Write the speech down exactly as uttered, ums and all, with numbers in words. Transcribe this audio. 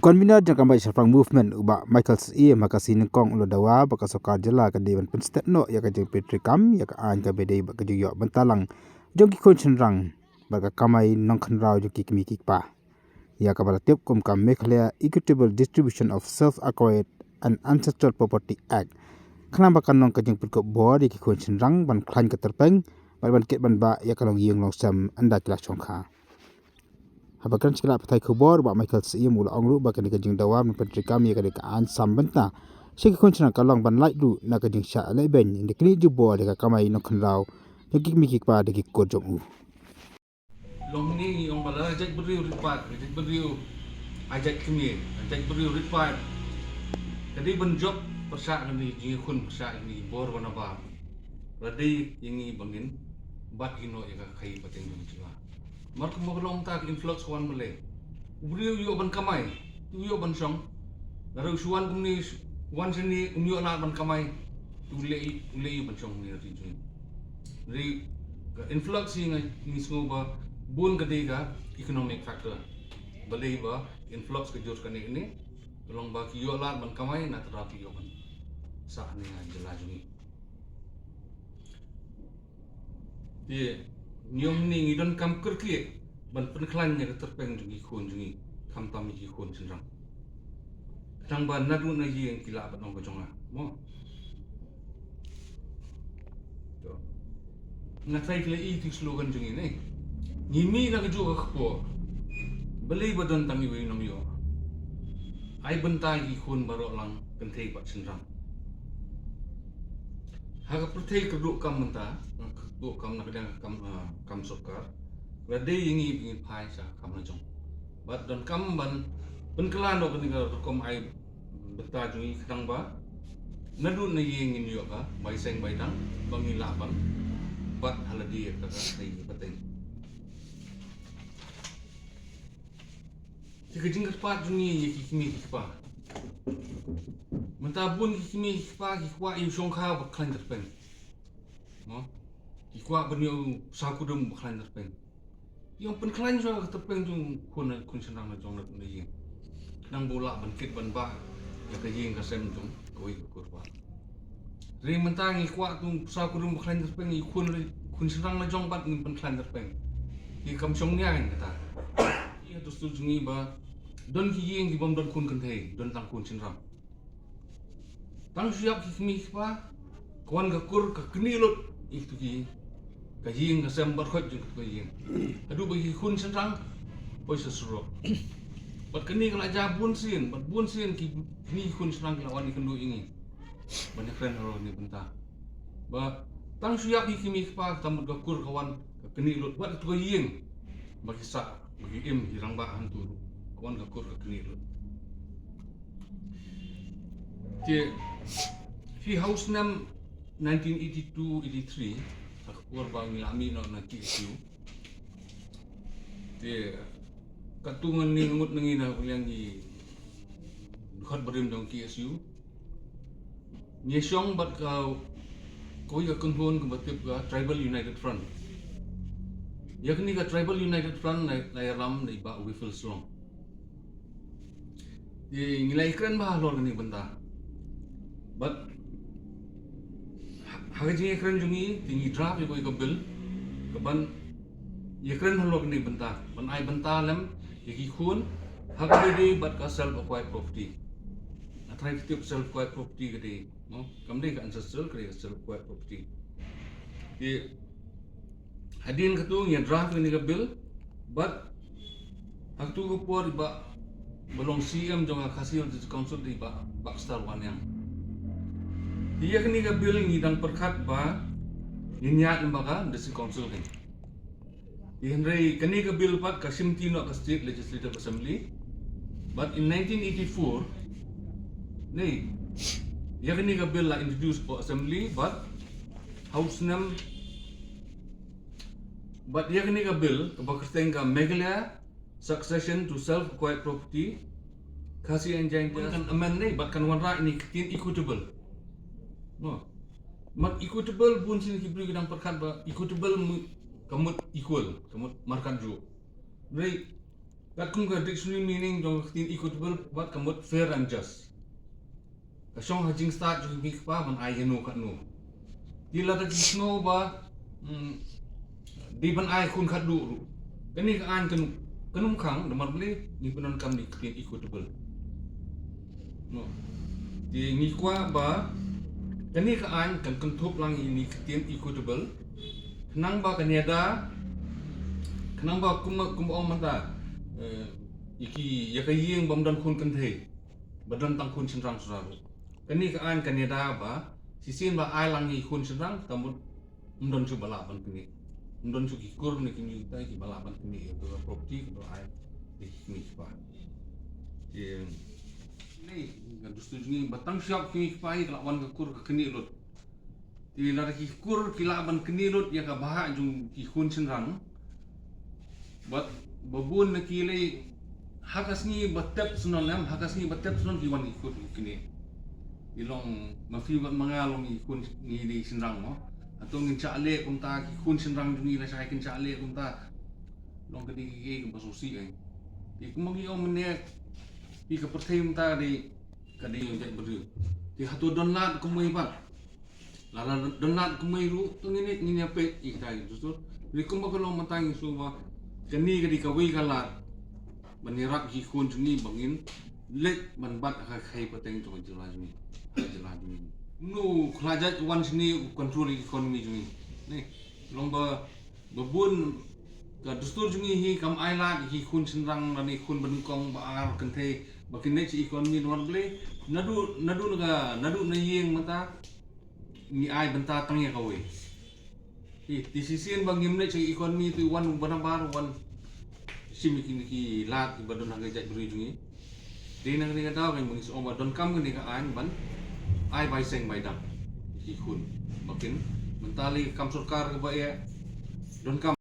Convener jong ka Kamai Shaphrang Movement, u Bah Michael Syiem, ha ka sngi nyngkong u la dawa ba ka sorkar jylla ka dei ban pynstet noh ïa ka jingpyntreikam ïa ka aiñ kaba dei bad ka jingïoh bynta lang jong ki khun shynrang bad ka kamai nongkhynraw jong ki kmie ki kpa, ïa kaba la tip kum ka Meghalaya Equitable Distribution of Self-Acquired and Ancestral Property Act, khnang ba kan long ka jingpynkup bor ïa ki khun shynrang ban khlaiñ ka tyrpeng bad ban kit ban bah ïa ka longïing longsem ynda ki la shongkha. Haba kren sha ki lad pathai khubor, Bah Michael Syiem u la ong ruh ba kane ka jingdawa ban pyntreikam ïa kane ka aiñ sam bynta sha ki khun shynrang ka long ban laitluid na ka jingshah lehbeiñ, ynda kine jubor ïa ka kamai nongkhynraw jong ki kmie ki kpa da ki kur jong u. Long ne ngi ong ba la jait briew rit paid, la jait briew ai jait kmie, la jait briew rit paid. Ka dei ban jop pyrshah kane jingïakhun pyrshah kane bor ba na ba. La dei ïa ngi ba ngin bat hi noh ïa ka khaïi pateng jong jylla. Mar kumba ka long mynta ka influx ka wan balei? U briew u ïoh ban kamai, u ïoh ban shong. Lada u shu wan kumne, wan shane um ïoh lad ban kamai, u leh, u leh ban shong ne ri jong. Ri ka influx hi nga ngi sngew ba bun ka dei ka economic factor. Balei ba influx ka jur kane kane, ka long ba ki ïoh lad ban kamai na tyrwa ki ïoh ban sah ne ha jylla jong ngi. Te ngi ong ne ngi donkam kyrkieh ban pynkhlaiñ ïa ka tyrpeng jong ki khun jong ngi, khamtam ïa ki khun shynrang. Khnang ba naduh na ïing ki lah ban ong ka jong nga. Mo. To. Nga tharai ki la i ïa ki slogan jong ngi ne. Ngi mih na kajuh ka kpoh. Balei ba don tang iwei u nongïoh? Ai bynta ïa ki khun baroh lang kynthei bad shynrang. Ha ka pyrthei kyrduh kam mynta, kyrduh kam na ka liang ka kam, ah, kam sorkar. Ka dei ïa ngi ba ngin phai sha ka kam la jong. Bad donkam ban pynkylla noh kane ka rukom ai bynta jong ngi khnang ba naduh na ïing ngin ïoh ka bai seng bai dang ba ngi lah ban bat ha lade ïa ka kata ka pateng. Te ka jingkyrpad jong ngi ïa ki kmie ki kpa. Mynta bun ki kmie ki kpa ki kwah ïa u shongkha ba khlaiñ tyrpeng. Mo? Ki kwah ban ïoh u sawkydum ba khlaiñ tyrpeng. Ïa u pynkhlaiñ shuwa ka tyrpeng jong u khun, khun shynrang la jong na ïing. Khnang ba u lah ban kit ban bah ïa ka ïing ka sem jong kawei ka kur ba. Hynrei mynta ngi kwah u sawkydum ba khlaiñ tyrpeng, ïa u khun, khun shynrang la jong bad ngin pynkhlaiñ tyrpeng. Ki kam shong nia kan kata. Ïa dustur jong ngi ba don ki ïing ki bym don khun kynthei, don tang khun shynrang. Tang shu ïap ki kmie ki kpa, ka wan ka kur ka knieh lut ïa kitu ki, ka ïing ka sem baroh jong kitu ki ïing. Haduh ba ki khun shynrang poi sha surok. Bad kane ka la jia bun sien, bad bun sien ki kmie ki khun shynrang ki la wan ïakynduh ïa ngi ban ïakren halor kane ka bynta. Ba tang shu ïap ki kmie ki kpa, kata mut ka kur ka wan ka knieh lut, bad kitu ki ïing ba ki sah, ba ki im, ki rangbah hangtu ruh, ka wan ka kur ka knieh lut. Te phi ha u snem nineteen eighty-two eighty-three, ha ka por ba ngi la mih noh na K S U. Te katto ngan ïa ngut na ngi na ka liang ki dkhot barim jong K S U. Ngi shong bad ka, kawei ka kynhun kaba tip ka Tribal United Front. Ïa kane ka Tribal United Front la, la ïalam da i Bah Wifil Slong. Te ngi la ïakren bha halor kane ka bynta. Bad ha, ha ka jingïakren jong ngi, te ngi draft ïa kawei ka bill kaban ïakren halor kane ka bynta, ban ai bynta lem ïa ki khun ha kaba ïadei bad ka self acquired property. Nga tharai phi tip self acquired property ka dei, no? Kam dei ka ancestral, ka dei ka self acquired property. Te hadien katu ngi ïa draft ïa kane ka bill, bad ha katu ka por i Bah, ba long C M jong ka Khasi Hills District Council dei i Bah Baxter Wanniang. Te ïa kane ka bill ngi dang pyrkhat ba ngin ïaid lyngba ka District Council kein. Te hynrei kane ka bill pat ka shimti noh ka State Legislative Assembly. But in nineteen eighty-four, ne, ïa kane ka bill la introduce hapoh Assembly, but ha u snem, but ïa kane ka bill kaba kyrteng ka Meghalaya Succession to Self-Acquired Property, Khasi and Jaintia kan amend ne, but kan wanrah ïa kane ka ktien equitable. No. Mat equitable, bun sien ki briew ki dang pyrkhat ba equitable mu-, ka mut equal, ka mut markatjuh. Hynrei Katkum ka dictionary meaning jong ka ktien equitable, bad ka mut fair and just. Ka shong ha jingstad jong ki kpa ban ai ïa no kat no. Te lada ki sngew ba, mm, dei ban ai khun khatduh ruh, kane ka aiñ kan, kan ym khang, namar balei? Ngi pyndonkam ïa ka ktien equitable. No. Te ngi kwah ba kane ka aiñ kan kynthup lang ïa kane ka ktien equitable. Khnang ba kan ïada, khnang ba kum, kum ong mynta, eh, ïa ki, ïa ka ïing bym don khun kynthei, ba don tang khun shynrang shuh ruh. Kane ka aiñ kan ïada ba shisien ba ai lang ïa ki khun shynrang, te mut ym don shuh ba lah ban knieh. Ym don shuh ki kur ne ki mei kita kiba lah ban knieh ïa ka property kaba ai ïa ki kmie ki kpa. Te, ne, ka dustur jong ngi ba tang shuwa ki kmie ki kpa ki lah wan ka kur ka knieh lut. Te lada ki kur ki lah ban knieh lut ïa ka bhah jong ki khun shynrang, bad ba bun na ki lei, ha ka sngi ba tep shnong lem, ha ka sngi ba tep shnong ki wan ki khun ki knieh. Ngi long, ma phi bad ma nga long ki khun, ngi dei shynrang mo. Hato ngin shah leh kumta, ki khun shynrang jong ngi la shai kin shah leh kumta? Long ka dei ka, ka, kaba sngewsih ai. Te kumba ngi ong mynne, phi, ka pyrthei mynta ka dei, ka dei ïa ka jaitbynriew. Te hato don lad kumwei pat? Lada don lad kumwei ruh, to ngin, ngin ïa peit ïa kita ki dustur. Te kumba ka long mynta ngi sngew ba kane ka dei kawei ka lad ban ïarap ïa ki khun jong ngi ba ngin leit ban bat ha ka khaïi pateng jong ka jylla jong ngi, ha ka jylla jong ngi. Kumno u khlajait u wan shane u control ïa ka economy jong ngi? Ne, long ba, ba bun ka dustur jong ngi hi kam ai lad ïa ki khun shynrang lane khun ba nyngkong ba ar kynthei ba kin leit sha economy, namar balei? Naduh, naduh na ka, naduh na ïing mynta ngi ai bynta tang ïa kawei. Te, te shisien ba ngim leit sha economy te wan u ba nabar, wan shim ïa kine ki lad kiba don ha ka jaitbynriew jong ngi. Te na kane ka daw ka ngi shu ong ba donkam kane ka aiñ ban ai bai seng bai dam ïa ki khun. Ba kin, mynta lei kam sorkar kaba eh, donkam